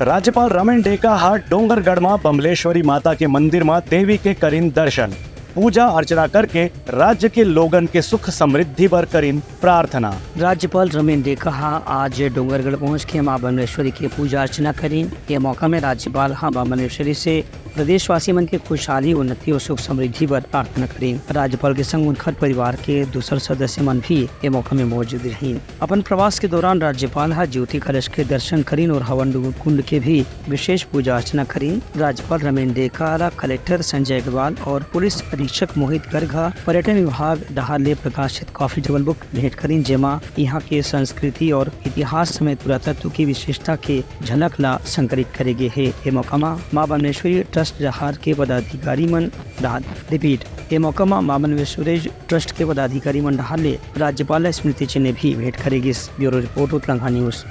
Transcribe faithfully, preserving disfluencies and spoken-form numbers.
राज्यपाल रमेन डेका ह डोंगरगढ़ म बमलेश्वरी माता के मंदिर म देवी के करिन दर्शन, पूजा अर्चना करके राज्य के लोगन के सुख समृद्धि बर करिन प्रार्थना। राज्यपाल रमेन डेका ह आज डोंगरगढ़ पहुंच के मां बमलेश्वरी के पूजा अर्चना करिन। ये मौका में राज्यपाल ह मां बमलेश्वरी से प्रदेशवासी मन के खुशहाली, उन्नति और सुख समृद्धि बर प्रार्थना करिन। राज्यपाल के संग उनखर परिवार के दूसर सदस्य मन भी ये मौका में मौजूद रहिन। अपन प्रवास के दौरान राज्यपाल ह ज्योति कलश के दर्शन करिन और हवन कुंड के भी विशेष पूजा अर्चना करिन। राज्यपाल रमेन डेका ला कलेक्टर संजय अग्रवाल और पुलिस अधीक्षक मोहित गर्ग ह पर्यटन विभाग डहार ले प्रकाशित कॉफी टेबल बुक भेंट करिन, जेमा इहां के संस्कृति और इतिहास समेत पुरातत्व की विशेषता के झलक ला संकलित करे गे हे। ए मौका म मां बमलेश्वरी ट्रस्ट डहार के पदाधिकारी मन डहार, रिपीट, ए मौका म मां बमलेश्वरी ट्रस्ट के पदाधिकारी मन डहार ले राज्यपाल ला स्मृति चिन्ह भी भेंट करे गिस। Bureau report, Utalangha news.